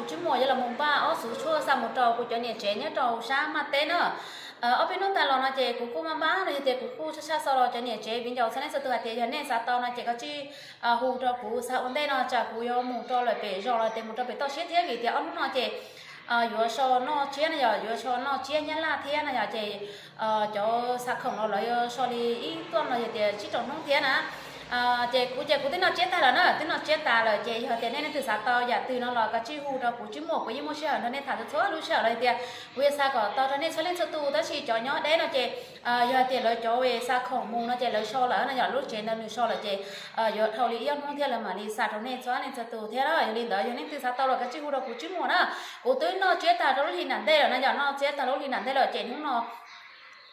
Tswb Muas yuav los mus npaj ob xuv tshuaj xa mus rau kuv cov niam tsev nyob rau sab Maj Teb na. Ob peb hnub tas los no ces kuv kuj maj npaj no yog tias kuv kuj tshaj tshaj xa rau cov niam tsev viv ncaus txhua leej txhua tus hais tias yog nej xav tau no ces koj tsij hu rau kuv xa ua ntej no tsam kuv yuav mus rau lawm pem zos los tias mus rau pem toj siab thiab vim tias ob hnub no ces yuav so noj tsiab no yog yuav so noj tsiab Nyab Laj thiab no yog ces cov xa khoom los lawv yuav so li ib tuaj no yog tias tsib rau hnub thiab na. Ces kuv ces kuv twb noj tsiab tag lawm na, twb noj tsiab tas lawm ces yog tias nej leej twg xav tau yam twg no los koj tsij hu rau kuv Tswb Muas, kuv yeej muaj sij hawm nrog nej tham txhua lub sij hawm los tias kuv yuav xa kom tau rau nej txhua leej txhua tus, tab sis cov nyob deb no ces yog tias lawv cov xa khoom mus no ces lawv so lawm no yog lub tsev ntawd nws so lawm ces yuav dhau li ib ob hnub thiab lawv mam li xa rau nej txhua leej txhua tus thiab. Yog li ntawd yog leej twg xav tau los koj tsij hu rau kuv Tswb Muas na. Kuv twb noj tsiab tag rau lub hli nram ntej lawm no yog noj tsiab tag lub hli nram ntej lawm ces hnub no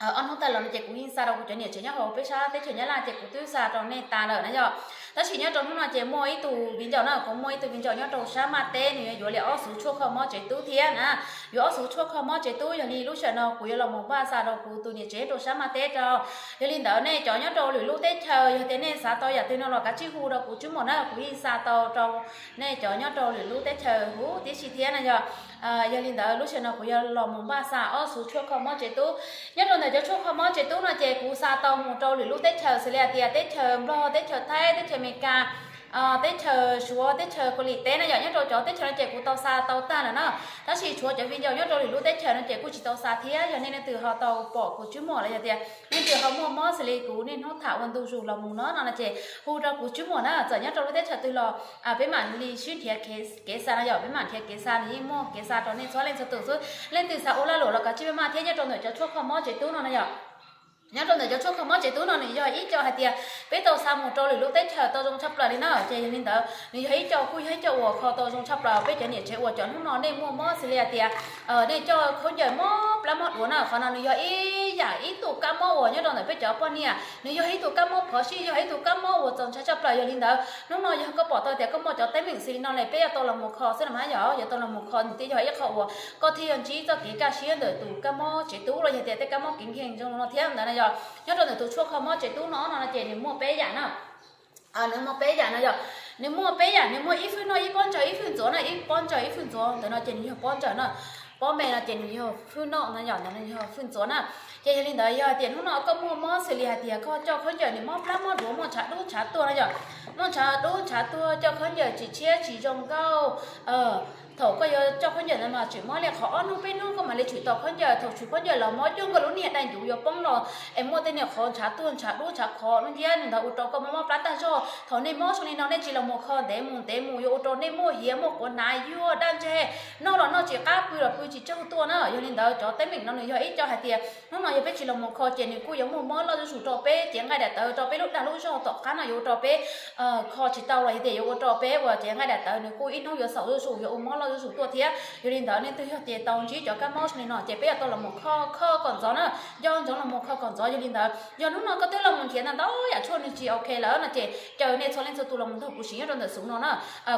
ob hnub tas los no ces kuv yeej xa rau kuv cov niam tsev nyob hauv peb sab teb chaws Nyab Laj ces kuv twb xa rau nej tas lawm na yog. Tab sis nyob rau hnub no ces muaj ib tug viv ncaus na, kuv muaj ib tug viv ncaus nyob rau sab Maj Teb nws yuav yuav li ob xuv tshuaj kho mob tsev tub thiab na. Yuav ob xuv tshuaj kho mob tsev tub yog li lub sij hawm no kuv yuav los mus npaj xa rau kuv tus niam tsev rau sab Maj Teb rau. Yog li ntawd nej cov nyob rau lwm lub teb chaws yog tias nej xav tau yam twg no los koj tsij hu rau kuv Tswb Muas na, kuv yeej xa tau rau nej cov nyob rau lwm lub teb chaws huv tib si thiab na yog. Yog li ntawd lub sij hawm no kuv yuav los mus npaj xa ob xuv tshuaj kho mob tsev tub. Nyob rau ntawm cov tshuaj kho mob tsev tub no ces kuv xa tau mus rau lwm lub teb chaws xws li hais tias teb chaws Nplog, teb chaws Thaib, teb chaws Amelikas, teb chaws Suav, teb chaws Kaus Lim teb na yom. Nyob rau cov teb chaws no ces kuv tau xa tau tag lawm na. Tab sis tshuav cov viv ncaus nyob rau lwm lub teb chaws no ces kuj tsis tau xa thiab. Yog nej leej twg ho tau pom kuv Tswb Muas los yog tias leej twg ho muaj mob xws li kuv niaj hnub tham ua ntu zus los mus no no ces hu rau kuv Tswb Muas na, txawm nyob rau lub teb chaws twg los peb mam li sib nrhiav kev xa no yom, peb mam nrhiav kev xa, nws yeej muaj kev xa rau nej txhua leej txhua tus xwb. Leej twg xav ua lag luam los koj tsij maj thiab. Nyob rau ntawm cov tshuaj kho mob tsev tub no na yom, nyob rau ntawm cov tshuaj kho mob tsev tub no nws yog ib co hais tias peb tau xa mus rau lwm lub teb chaws tau zoo tshaj plaws li na. Ces yog li ntawd nws yog ib co kuj yog ib co uas kho tau zoo tshaj plaws, peb cov niam tsev uas cov hnub no nej muaj mob xws li hais tias nej coj khaub ncaws mob plab mob duav na, qhov no nws yog ib yam ib tug kab mob uas nyob rau ntawm peb cov poj niam, nws yog ib tug kab mob phov sij, yog ib tug kab mob uas txaus ntshai tshaj plaws. Yog li ntawd hnub no yog koj pom tau tias koj muaj cov teeb meem xws li no ne peb yuav tau los mus kho xwb na mas yog, yuav tau los mus kho nws thiaj yog ib qho uas koj thiaj yuav ntsib txoj kev kaj siab ntawm tus kab mob tsev tub los yog tias tej kab mob kev nkeeg zoo no thiab ntawd na yom. Nyob rau ntawm tus tshuaj kho mob tsev tub no no ces nws muaj peb yam na. Nws muaj peb yam no yom, nws muaj peb yam, nws muaj ib fwj noj ib pob ntsaws ib fwj ntxuav na, ib pob ntsaws ib fwj ntxuav ntawd no ces nws yog pob ntsaws na, pob me no ces nws yog fwj noj no yom, ntawd nws yog fwj ntxuav na. Ces yog li ntawd yog tias hnub no koj muaj mob xws li hais tias koj coj khaub ncaws nws mob plab mob duav muaj ntshav dub ntshav tuag na yom, muaj ntshav dub ntshav tuag, coj khaub ncaws tsis tshiab tsis zoo nkauj. Thaum koj yuav coj khaub ncaws ntawd mas tseem mob li qhov ob hnub peb hnub koj mam li tshwm tau khaub ncaws, thaum tshwm khaub ncaws los mob cuag nkawd lub niag dai ncuv yuav poob los es muaj tej niag qhov ntshav tuag ntshav dub ntshav khov lub nciab ntawd ua rau koj mob mob plab tag zog. Thaum nej mob zoo li no nej tsis los mus kho ntev mus ntev mus yuav ua rau nej muaj hiav muaj quav hnav yuag daj ntseg, noj los noj tsis qab pw los pw tsis tsaug tuaj na. Yog li ntawd cov teeb meem no nws yog ib co hais tias hnub no yog peb tsis los mus kho ces nws kuj yuav muaj mob loj zuj zus rau peb cev nqaij daim tawv rau peb lub dag lub zog tom qab no yuav ua rau peb kho tsis tau los yog tias yuav ua rau peb uas cev nqaij daim tawv nws kuj ib hnub yuav xaum zuj zus yuav ua mob loj zuj zus tuaj thiab. Yog li ntawd nej twg yog tias tau ntsib cov kab mob zoo li no ces peb yuav tau los mus kho kho kom ntxov na, nco ntsoov los mus kho kom ntxov. Yog li ntawd yog hnub no koj twb los mus nrhiav ntau ntau yam tshuaj nws tsis ok lawm no ces caw nej txhua leej txhua tus los mus nrog kuv siv nyob rau ntawm xuv no na.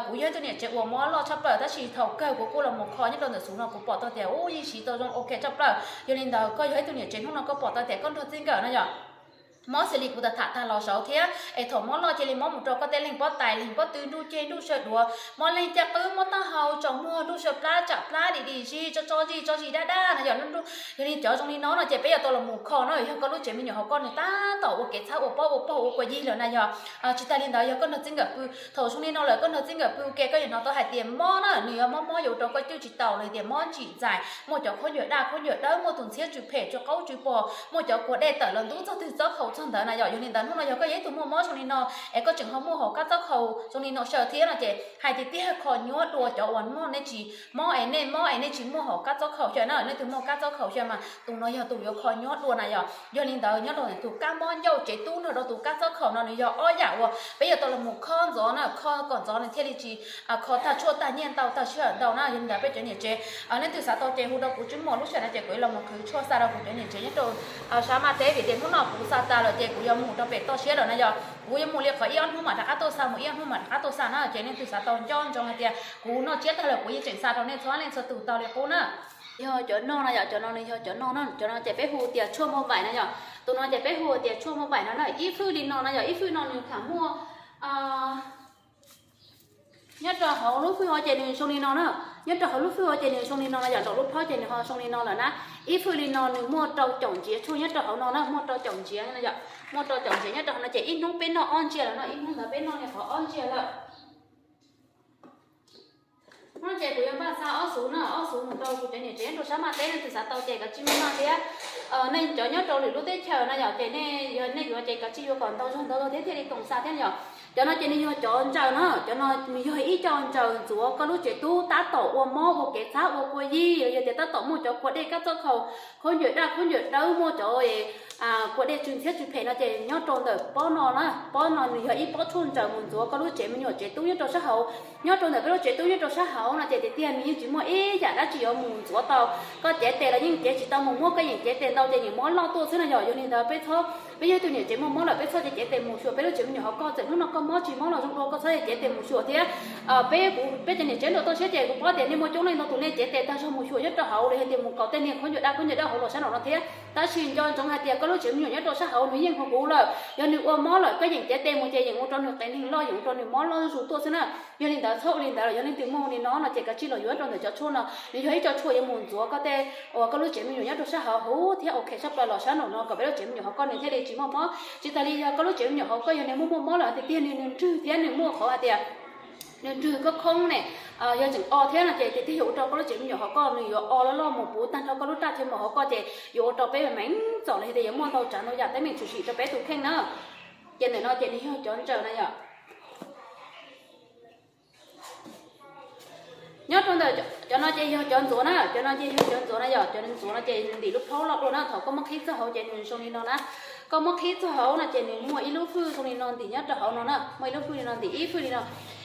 Kuv yog ib tug niam tsev uas mob loj tshaj plaws tab sis thaum kawg kuv kuj los mus kho nyob rau ntawm xuv no kuv pom tau tias ub yeej siv tau zoo ok tshaj plaws. Yog li ntawd koj yog ib tug niam tsev hnub no koj pom tau tias koj nrog txij nkawm no yom, mob xws li kuv tau tham tag los saud thiab es thaum mob loj cia li mob mus rau koj tej leeg pob tais leeg pob tw nruj ceg nruj saw duav, mob leeg caj qwb mob taub hau tsaus muag nruj saw plab tsam plab dim dim zig tso tso zig tso zig dab dab no yom. Yog li cov zoo li no no ces peb yuav tau los mus kho no. Yog koj lub tsev me nyuam hauv koj nws tab tom ua kev txhawb ua pob ua pog ua kua yig lawm na yog. Tsis tas li ntawd yog koj nrog txij nkawm pw, thaum zoo li no lawm koj nrog txij nkawm pw ua ke koj yuav hnov tau hais tias mob na, nws yuav mob mob yuav ua rau koj cwj tsis taus los tias mob ntsim ntxais, muaj cov khaub ncaws daj khaub ncaws dawb, muaj tus ntxhiab tsw phem tsw qaub tsw pog, muaj cov kua dej tawm los ntub txog twg txob khaus txog ntawd na yom. Yog li ntawd hnub no yog koj yog ib tug muaj mob zoo li no es koj tseem ho muaj hauv kab txob khaus zoo li no xyaw thiab no ces hais tiag tiag kho nyuaj dua cov uas mob nej tsis mob es nej mob es nej tsis muaj hauv kab txob khaus xyaw na. Nej twg muaj kab txob khaus xyaw mas tus no yog tus yuav kho nyuaj dua na yom. Yog li ntawd nyob rau tus kab mob ncauj tsev tub nrog rau tus kab txob khaus no nws yog ob yam uas peb yuav tau los mus kho ntxov na, kho kom ntxov nws thiaj li tsis kho tag tshuaj tag nyiaj ntau tag sij hawm ntau na. Yog li ntawd peb cov niam tsev, nej twg xav tau ces hu rau kuv Tswb Muas lub sij hawm no ces kuv yuav los mus qhwv tshuaj xa rau kuv cov niam tsev nyob rau sab Maj Teb vim tias hnub no kuv xa tas lawm ces kuv yuav mus rau pem toj siab lawm na yom. Kuv yuav mus li qhov ib ob hnub mam rov qab tuaj xa, mus ib ob hnub mam rov qab tuaj xa na. Ces nej twg xav tau nco ntsoov hais tias kuv noj tsiab tag lawm kuv yeej tseem xa rau nej txhua leej txhua tus tau li qub na. Yog cov no na yom, cov no nws yog cov no na, cov no ces peb hu tias tshuaj maj npaim na yom. Tus no ces peb hu tias tshuaj maj npaim no na, ib fwj li no na yom, ib fwj no nws tham muaj Nyob rau hauv lub fwj hauv ces nws zoo li no na. Nyob rau hauv lub fwj hauv ces nws zoo li no na yom, nraum lub phab ces nws ho zoo li no lawm na. Ib fwj li no nws muaj rau caum ntsiav tshuaj nyob rau hauv no na, muaj rau caum ntsiav na yom, muaj rau caum ntsiav nyob rau hauv no ces ib hnub peb noj ob ntsiav lawm no, ib hnub ntawd peb noj li qhov ob ntsiav lawm. Hnub no ces kuv yuav npaj xa ob xuv na, ob xuv mus rau kuv cov niam tsev rau sab Mab Teb nej twg xav tau ces kav tsij muaj noj thiab. Nej cov nyob rau lwm lub teb chaws na yom, ces nej yog nej yuav ces kav tsij yuav kom ntau zog ntau zog thiab thiaj li koom xa thiab yom. Cov no ces nws yog cov ntsaws na, cov no nws yog ib co ntsaws ntxuav koj lub tsev tub tab tom ua mob ua kev txhab ua kua yig, yog tias tab tom muaj cov kua dej kab txob khaus, khaub ncaws daj khaub ncaws dawb, muaj cov kua dej tsw ntxhiab tsw phem no ces nyob rau ntawm pob no na, pob no nws yog ib pob tshuaj ntsaws mus ntxuav koj lub tsev me nyuam tsev tub nyob rau sab hauv. Nyob rau ntawm peb lub tsev tub nyob rau sab hauv no ces tiag tiag nws yeej tsis muaj ib yam dab tsi yuav mus ntxuav tau koj cev tes los yeej cev tsis tau mus muab koj yeem cev tes ntau ces yeem mob loj tuaj xwb na yom. Yog li ntawd peb txhob, peb yog ib tug niam tsev muaj mob lawm peb txhob cev cev tes mus xyuas peb lub tsev me nyuam hauv koj, txawm hnub no koj mob tsis mob los zoo dua koj txhob cev cev tes mus xyuas thiab. Peb kuv peb cov niam tsev nrog toj siab ces kuv paub tias nej muaj coob leej ntau tus nej cev tes tag zog mus xyuas nyob rau hauv los yog tias mus kaus tej niag khaub ncaws daj khaub ncaws daj hauv los sab nraum no thiab. Tab sis nco ntsoov hais tias koj lub tsev me nyuam nyob rau sab hauv nws yeej huv huv lawm, yog nws ua mob lawm koj yeem cev tes mus ces yeem ua rau nws qias neeg loj, yeem ua rau nws mob loj zuj zus tuaj xwb na. Yog li ntawd txhob ua li ntawd, yog leej twg muaj li no no ces kav tsij los yuav rau ntawm cov tshuaj no, nws yog ib co tshuaj yuav mus ntxuav koj tej uas koj lub tsev me nyuam nyob rau sab hauv huv thiab ok tshaj plaws los sab nraum no kom peb lub tsev me nyuam hauv koj nws thiaj li tsis muaj mob. Tsis tas li yog koj lub tsev me nyuam hauv koj yog nws muaj muaj mob lawm tiag tiag nws nws nrwg thiab nws muaj qhov hais tias nws nrwg koj khoob ne, yog tseem o thiab no ces tiag tiag yuav ua rau koj lub tsev me nyuam hauv koj nws yuav o loj loj mus puv tag nrho koj lub raj chaw mos hauv koj ces yuav ua rau peb meem txom los yog tias yuav muaj ntau tsav ntau yam teeb meem tshwm sim rau peb tus kheej na. Ces ntawm no ces nws yog cov ntsaws na yom. Nyob rau ntawm cov no ces yog cov ntxuav na, cov no ces yog cov ntxuav na yom, cov ntxuav no ces nws ntim lub phaub loj dua na, thaum koj muab qhib txog hauv ces nws zoo li no na. Koj muab qhib txog hauv no ces nws muaj ib lub fwj zoo li no ntim nyob rau hauv no na, muaj ib lub fwj li no ntim ib fwj li no.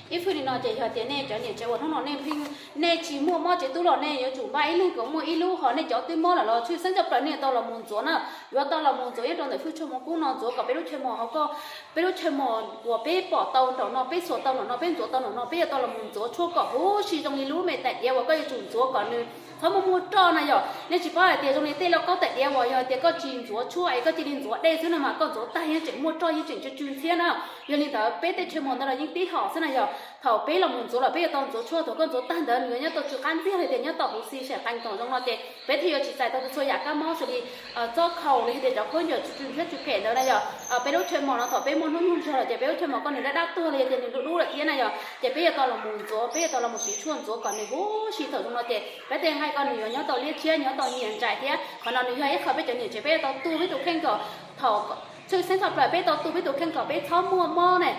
Ib fwj li no ces yog tias nej cov niam tsev uas hnub no nej pheej, nej tsis muaj mob tsev tub los nej yuav tsum npaj ib leeg kom muaj ib lub, ho nej cov twb mob lawm los tshwj xeeb tshaj plaws nej tau los mus ntxuav na. Yuav tau los mus ntxuav nyob rau ntawm fwj tshuaj mos kub no ntxuav kom peb lub chaw mos hauv koj, peb lub chaw mos uas peb pom tau nraum no, peb xuas tau nraum no, peb ntxuav tau nraum no, peb yuav tau los mus ntxuav tshuaj kom huv si zoo li lub me tais diav uas koj yuav tsum ntxuav kom nws txhob muaj muaj roj na yom. Nej tsis paub hais tias zoo li tej lauj kaub tais diav uas yog tias koj tsis ntxuav tshuaj es koj cia li ntxuav dej xwb no mas koj ntxuav tag yeej tseem muaj roj yeej tseem tsw tsw ntxhiab na. Yog li ntawd peb tej chaw mos ntawd los yeej tib hom xwb na yom. Thaum peb los mus ntxuav lawm peb yuav tau ntxuav tshuaj, thaum koj ntxuav tag ntawd nws yuav nyob tau tsw qab ntxiag li tias nyob tau huv si sem qees thaum zoo no ces peb thiaj yuav tsis txais tau txhua yam kab mob xws li txob khaus los yog tias cov khaub ncaws tsw tsw ntxhiab tsw phem ntawd na yom. Peb lub chaw mos no thaum peb muaj hnub nyoog zog lawm ces peb lub chaw mos koj nws daj daj tuag los yog tias nws dub dub lawm thiab na yom, ces peb yuav tau los mus ntxuav, peb yuav tau los mus siv tshuaj ntxuav kom nws huv si thaum zoo no ces peb tej nqaij koj nws yuav nyob tau liab tshiab, nyob tau nyias ntsais thiab. Qhov no nws yog ib qho peb cov niam tsev peb yuav tau tu peb tus kheej kom thaum tshwj xeeb tshaj plaws peb tau tu peb tus kheej kom peb txhob muaj mob ne,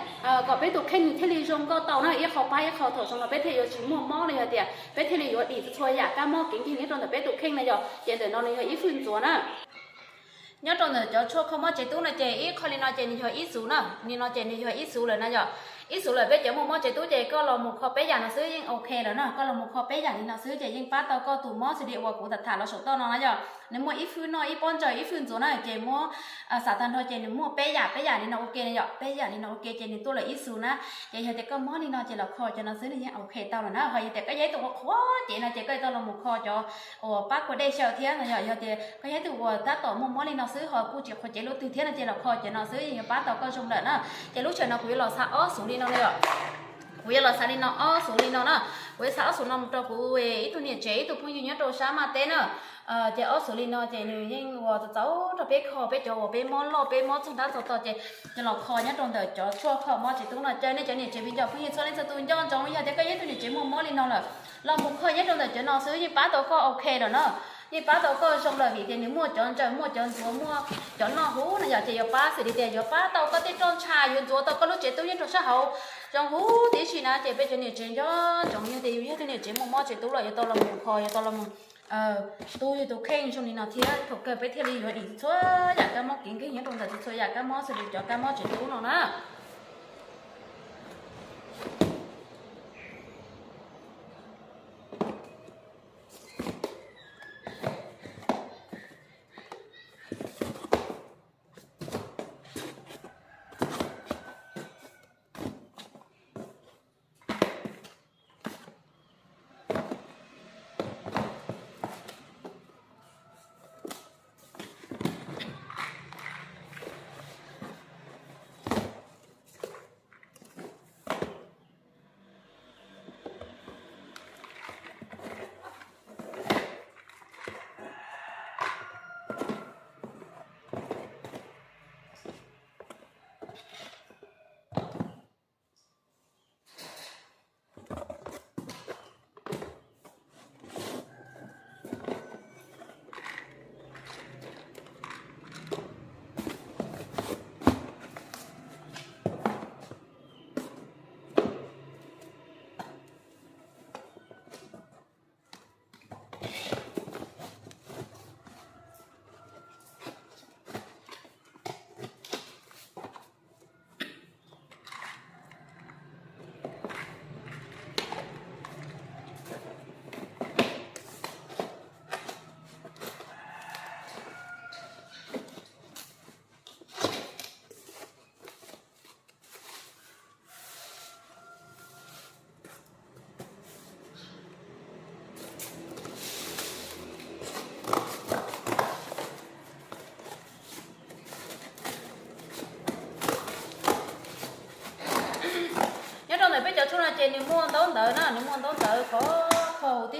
kom peb tus kheej nws thiaj li zoo nkauj tau na, ib qho pab ib qho thaum zoo no peb thiaj yuav tsis muaj mob los yog tias peb thiaj li yuav dim txhua yam kab mob kev nkeeg nyob rau ntawm peb tus kheej na yom. Ces ntawm no nws yog ib fwj ntxuav na. Nyob rau ntawm cov tshuaj kho mob tsev tub no ces ib qho li no ces nws yog ib xuv na, li no ces nws yog ib xuv lawm na yom. Ib xuv lawm peb cov muaj mob tsev tub ces koj los mus kho peb yam no xwb yeej ok lawm na, koj los mus kho peb yam li no xwb ces yeej pab tau koj tus mob xws li uas kuv tham tham los saum toj no na yom. Nws muaj ib fwj noj, ib pob ntsaws, ib fwj ntxuav na ces muab xav tag nrho ces nws muaj peb yam, peb yam li no ua ke na yom, peb yam li no ua ke ces nws tuaj lawm ib xuv na. Ces yog tias koj mob li no ces los kho cov no xwb nws yeej ok tau lawm na. Ho yog tias koj yog ib tug uas qhuav cev no ces koj yuav tau los mus kho cov uas pab kua dej xyaw thiab no yom. Yog tias koj yog ib tug uas tab tom muaj mob li no xwb ho kuj tsis qhuav cev luaj twg thiab no ces los kho cov no xwb yeej yuav pab tau koj zoo lawm na. Ces lub sij hawm no kuv yuav los xa ob xuv li no na yom. Kuv yuav los xa li no ob xuv li no na. Kuv yuav xa ob xuv no mus rau kuv ib tug niam tsev ib tug phooj ywg nyob rau sab Mab Teb na. Ces ob xuv li no ces nws yeej uas txaus txaus rau peb kho peb cov uas peb mob loj peb mob txog ntab txog to ces cov los kho nyob rau ntawm cov tshuaj kho mob tsev tub no ces nej cov niam tsev viv ncaus phooj ywg txhua leej txhua tus nco ntsoov yog tias koj yog ib tug niam tsev muaj mob li no lawm los mus kho nyob rau ntawm cov no xwb yeej pab tau koj ok lawm na. Yeej pab tau koj zoo lawm vim tias nws muaj cov ntsaws muaj cov ntxuav muaj cov noj huv no yom ces yuav pab xws li tias yuav pab tau koj tej roj ntsha yuav ntxuav tau koj lub tsev tub nyob rau sab hauv zoo huv tib si na. Ces peb cov niam tsev nco ntsoov yog tias yus yog tus niam tsev muaj mob tsev tub los yuav tau los mus kho yuav tau los mus tu yus tus kheej zoo li no thiab thaum kawg peb thiaj li yuav dim txhua yam kab mob kev nkeeg nyob rau ntawm txhua yam kab mob xws li cov kab mob tsev tub no na.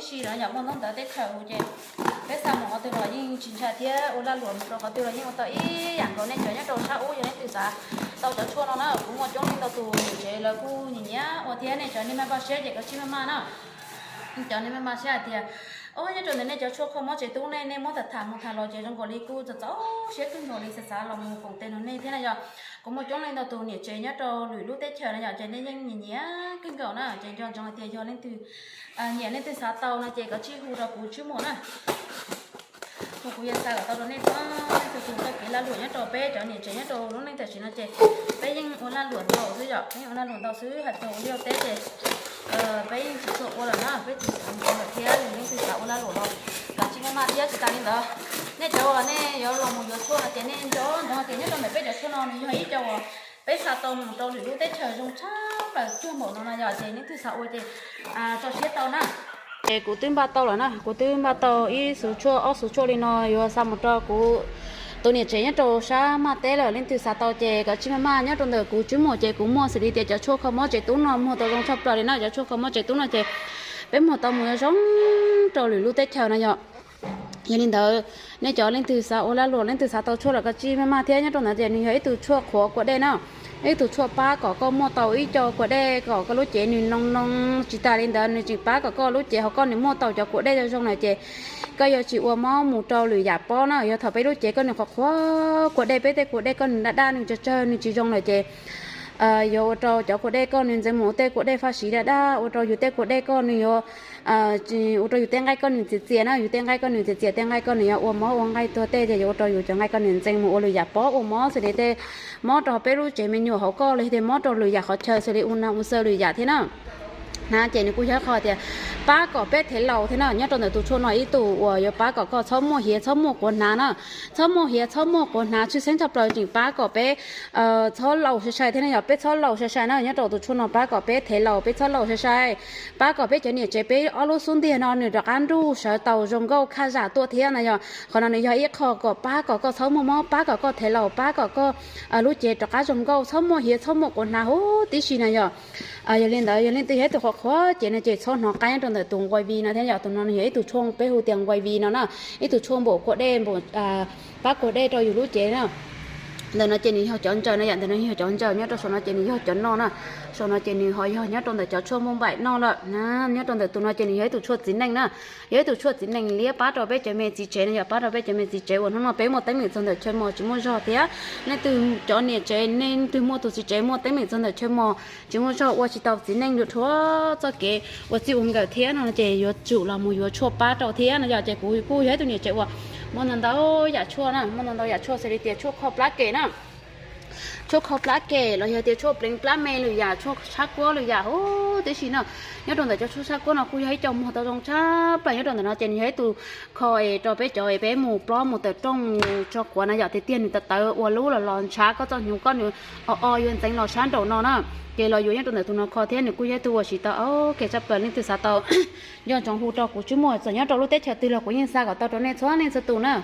Tib si los yog muaj ntaub ntawv teb chaws ces peb xa mus qhov twg los yeej tsis ntshai thiab, ua lag luam mus rau qhov twg los yeej ua tau ib yam nkaus. Nej cov nyob rau sab ub yog leej twg xav tau cov tshuaj no na, kuv muaj coob leej ntau tus niam tsev lawv kuj nyiam nyiam ua thiab. Nej cov nej maj maj siab ces kav tsij maj maj na. Cov nej maj maj siab hais tias, o, nyob rau ntawm nej cov tshuaj kho mob tsev tub nej, nej muab tham tham mus tham los ces zoo nkaus li kuj txaus txaus siab kawg nkaus li xav xav los mus koom tes nrog nej thiab na yom. Kuv muaj coob leej ntau tus niam tsev nyob rau lwm lub teb chaws na yom, ces nej yeej nyiam nyiam kawg nkaus na. Ces nco ntsoov hais tias yog leej twg nyiam, leej twg xav tau no ces kav tsij hu rau kuv tswb muag na. Kuv, kuv yuav xa kom tau rau nej txhua leej txhua tus. Txoj kev lag luam nyob rau peb cov niam tsev nyob rau lub neej tam sim no ces peb yeej ua lag luam ntau xwb yom, peb yeej ua lag luam ntau xwb. Hais txog ua liaj ua teb ces peb yeej tsis tshua ua lawm na, peb tsis xav mus ua lawm thiab. Yog leej twg xav ua lag luam los kav tsij maj maj thiab. Tsis tas li ntawd, nej cov uas nej yuav los mus yuav tshuaj no ces nej nco ntsoov hais tias nyob rau ntawm peb cov tshuaj no nws yog ib co uas peb xa tau mus rau lwm lub teb chaws zoo tshaj plaws cuag npaum no no yom, ces leej twg xav ua ces tso siab tau na. Ces kuv twb npaj tau lawm na, kuv twb npaj tau ib xuv tshuaj ob xuv tshuaj li no yuav xa mus rau kuv tus niam tsev nyob rau sab maj teb lawm. Leej twg xav tau ces kav tsij maj maj. Nyob rau ntawm kuv tswb muag ces kuv muag xws li tias cov tshuaj kho mob tsev tub no muag tau zoo tshaj plaws li na. Cov tshuaj kho mob tsev tub no ces peb muag tau mus zoo rau lwm lub teb chaws na yom. Yog li ntawd, nej cov leej twg xav ua lag luam, leej twg xav tau tshuaj los kav tsij maj maj thiab. Nyob rau ntawd ces nws yog ib tug tshuaj qhuav kua dej na, ib tug tshuaj pab kom koj muaj tau ib co kua dej kom koj lub cev nws noo noo. Tsis tas li ntawd nws tseem pab kom koj lub cev hauv koj nws muaj tau cov kua dej zoo zoo lawm ces koj yuav tsis ua mob mus rau lwm yam pob na. Yog thaum peb lub cev koj nws qhuav qhuav kua dej, peb tej kua dej koj nws daj daj nws tsawg tsawg nws tsis zoo lawm ces yuav ua rau cov kua dej koj nws ntxeev mus ua tej kua dej faj siv daj daj, ua rau yus tej kua dej koj nws yuav ua rau yus tej nqaij koj nws txias txias na, yus tej nqaij koj nws txias txias, tej nqaij koj nws yuav ua mob ua nqaij tuag tej ces yuav ua rau yus cov nqaij koj nws ntxeev mus ua lwm yam pob, ua mob xws li tej mob rau peb lub tsev me nyuam hauv koj los yog tias mob rau lwm yam qhov chaw xws li u na u xaw lwm yam thiab na. Na ces nws kuj yog ib qho tias pab kom peb thev laus thiab na. Nyob rau ntawm tus tshuaj no ib tug uas yuav pab kom koj txhob muaj hiav txhob muaj quav hnav na, txhob muaj hiav txhob muaj quav hnav tshwj xeeb tshaj plaws tseem pab kom peb txhob laus sai sai thiab na yom. Peb txhob laus sai sai na, nyob rau tus tshuaj no pab kom peb thev laus, peb txhob laus sai sai, pab kom peb cov niam tsev peb ob lub xub ntiag no nws rov qab nruj sawv taus zoo nkauj khaj zam tuaj thiab na yom. Qhov no nws yog ib qho kom pab kom koj txhob muaj mob, pab kom koj thev laus, pab kom koj lub cev rov qab zoo nkauj, txhob muaj hiav txhob muaj quav hnav huv tib si na yom. Yog li ntawd yog leej twg yog ib tug qhuav qhuav cev no ces txhob hnov qab nyob rau ntawm tus nqaij vi no thiab yom. Tus no nws yog ib tug tshuaj peb hu tias nqaij vi no na, ib tug tshuaj npaum kua dej, npaum pab kua dej rau yus lub cev na. Ntawm no ces nws yog cov ntsaws na yom, ntawm no yog cov ntsaws, nyob rau saum no ces nws yog cov noj na. Saum no ces nws ho yog nyob rau ntawm cov tshuaj npauj npaim noj lawm. Nyob rau ntawm tus no ces nws yog ib tug tshuaj txiv neej na, yog ib tug tshuaj txiv neej liab pab rau peb cov me txiv tsev na yom, pab rau peb cov me txiv tsev uas hnub no peb muaj teeb meem txog ntawm chaw mos tsis muaj zog thiab. Leej twg cov niam tsev, leej twg muaj tus txiv tsev muaj teeb meem txog ntawm chaw mos tsis muaj zog ua tsis tau txiv neej, yuav tshuav txoj kev ua txij ua nkawm thiab no ces yuav tsum los mus yuav tshuaj pab rau thiab no yom. Ces kuv kuj yog ib tug niam tsev uas muaj ntau ntau yam tshuaj na, muaj ntau ntau yam tshuaj xws li tias tshuaj kho plab kem na, tshuaj kho plab kem los yog tias tshuaj pleev plab me lwm yam, tshuaj sab kuab lwm yam huv tib si na. Nyob rau ntawm cov tshuaj sab kuab no kuj yog ib co muag tau zoo tshaj plaws. Nyob rau ntawm no ces nws yog ib tug kho es rau peb cov es peb mus plob mus tawm rooj tso quav na yom, tiag tiag nws tawv tawv ua lub los los ntshav koj txoj hnyuv koj nws o o yuav ntxeev los sab nraum no na. Ces los yuav nyob rau ntawm tus no kho thiab nws kuj yog ib tug uas siv tau ok tshaj plaws. Leej twg xav tau nco ntsoov hu rau kuv tswb muag, txawm nyob rau lub teb chaws twg los kuv yeej xa kom tau rau nej txhua leej txhua tus na.